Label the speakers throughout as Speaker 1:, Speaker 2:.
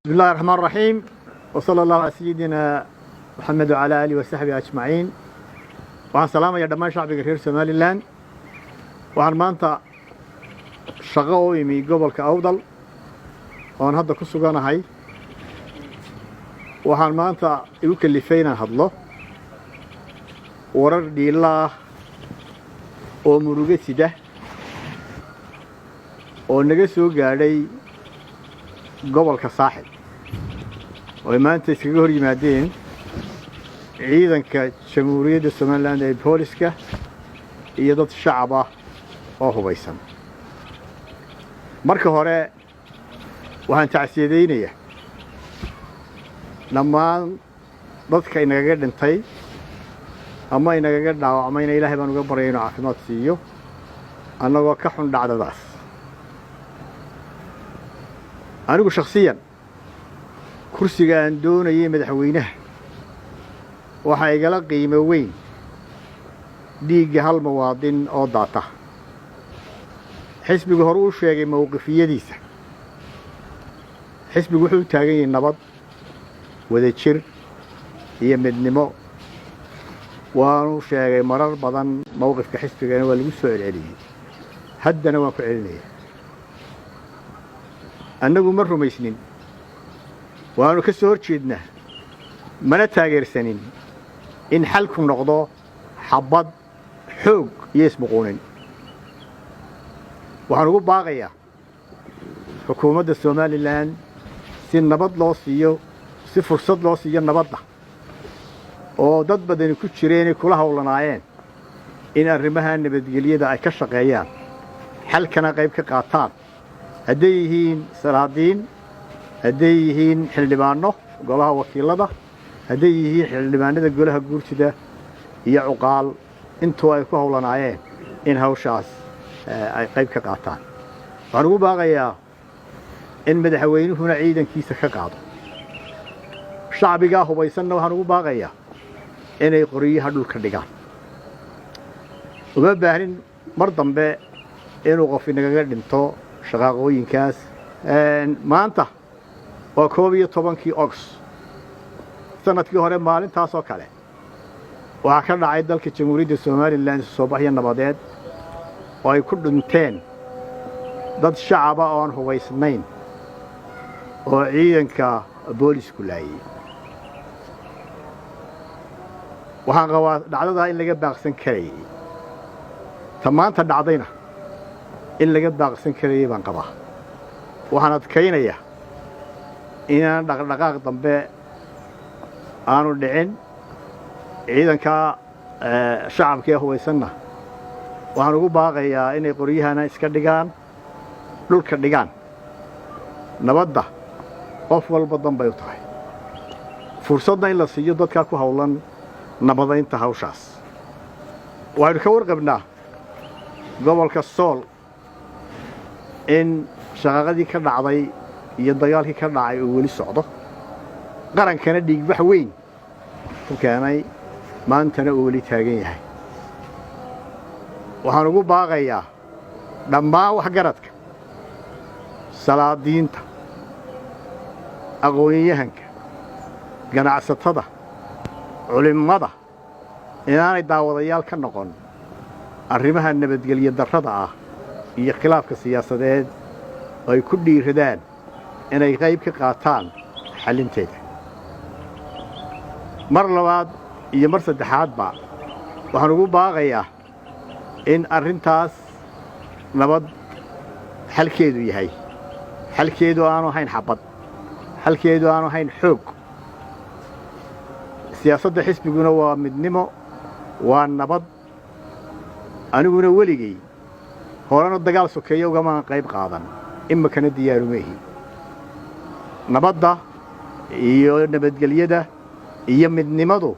Speaker 1: بسم الله الرحمن الرحيم، وصلى الله على سيدنا محمد وعلى آله وصحبه أجمعين. Waxaan salaamayaa dhammaan shacbiga reer Somaliland. Waxaan maanta shaqo u imi gobolka Awdal oon hadda ku suganahay. Waxaan maanta igu kalifay inaan hadlo warar dhiilla ah oo murugo sida oo naga soo gaadhay gobolka Saaxil, oo ay maanta iskaga hor yimaadeen ciidanka Jamhuuriyadda Somaliland ee booliska iyo dad shacab ah oo hubaysan. Marka hore waxaan tacsiyadaynayaa dhammaan dadka inagaga dhintay ama inagaga dhaawacmayna. Ilaahay baan uga baryay inuu caafimaad siiyo, annagoo ka xun dhacdadaas. Anigu shakhsiyan kursiga aan doonayay madaxweynaha waxaa igala qiimo weyn dhiigga hal muwaadin oo daata. Xisbigu hore u sheegay mowqifiyadiisa. Xisbigu wuxuu u taagan yahay nabad, wadajir iyo midnimo. Waanu sheegay marar badan mowqifka xisbigana, waa lagu soo celceliyey, haddana waan ku celinaya. Annagu ma rumaysnin, waanu ka soo hor jeednaa, mana taageersanin in xalku noqdo xabbad, xoog iyo ismuquunin. Waxaan ugu baaqayaa xukuumadda Somaliland si nabad loo siiyo, si fursad loo siiyo nabadda oo dad badani ku jireenay kula hawlanaayeen, in arrimaha nabadgelyada ay ka shaqeeyaan, xalkana qayb ka qaataan, hadday yihiin salaadiin, hadday yihiin xildhibaano golaha wakiilada, hadday yihiin xildhibaanada golaha guurtida iyo cuqaal, intuu ay ku howlanaayeen in hawshaas ay qayb ka qaataan. Waxaan ugu baaqayaa in madaxweynuhuna ciidankiisa ka qaado. Shacbigaa hubaysanna waxaan ugu baaqayaa inay qoryaha dhulka dhigaan. Uma baahnin mar dambe inuu qof inagaga dhinto shaqaaqooyinkaas. Maanta waa 11-kii August. Sanadkii hore maalintaas oo kale waxaa ka dhacay dalka Jamhuuriyadda Somaliland isu soo baxyo nabadeed oo ay ku dhinteen dad shacaba oo aan hubaysnayn oo ciidanka boolisku laayey. Waxaan qabaa dhacdadaa in laga baaqsan karayey. Ta maanta dhacdayna in laga baaqsan karayey baan qabaa. Waxaan adkaynayaa inaan dhaqdhaqaaq dambe aanu dhicin. Ciidankaa shacabka ee hubaysanna waxaan ugu baaqayaa inay qoryahana iska dhigaan, dhulka dhigaan. Nabadda qof walba dan bay u tahay, fursadna in la siiyo dadkaa ku howlan nabadaynta hawshaas. Waxaynu ka warqabnaa gobolka Sool in shaqaaqadii ka dhacday iyo dagaalkii ka dhacay uu weli socdo, qarankana dhiigbax weyn ku keenay, maantana uu weli taagan yahay. Waxaan ugu baaqayaa dhammaan waxgaradka, salaadiinta, aqoonyahanka, ganacsatada, culimmada inaanay daawadayaal ka noqon arrimaha nabadgelyo darrada ah iyo khilaafka siyaasadeed, oo ay ku dhiiradaan inay qayb ka qaataan xallinteeda. Mar labaad iyo mar saddexaadba waxaan ugu baaqayaa in arrintaas nabad xalkeedu yahay, xalkeedu aanu ahayn xabbad, xalkeedu aanu ahayn xoog. Siyaasadda xisbiguna waa midnimo, waa nabad. Aniguna weligay horena dagaal sokeeye ugamaan qayb qaadan, imikana diyaaruma ihi. Nabadda iyo nabadgelyada iyo midnimadu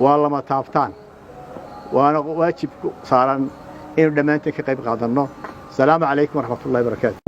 Speaker 1: waa lama taabtaan, waana waajib ku saaran inuu dhammaanteen ka qayb qaadanno. Asalaamu calaykum waraxmatullahi barakaatu.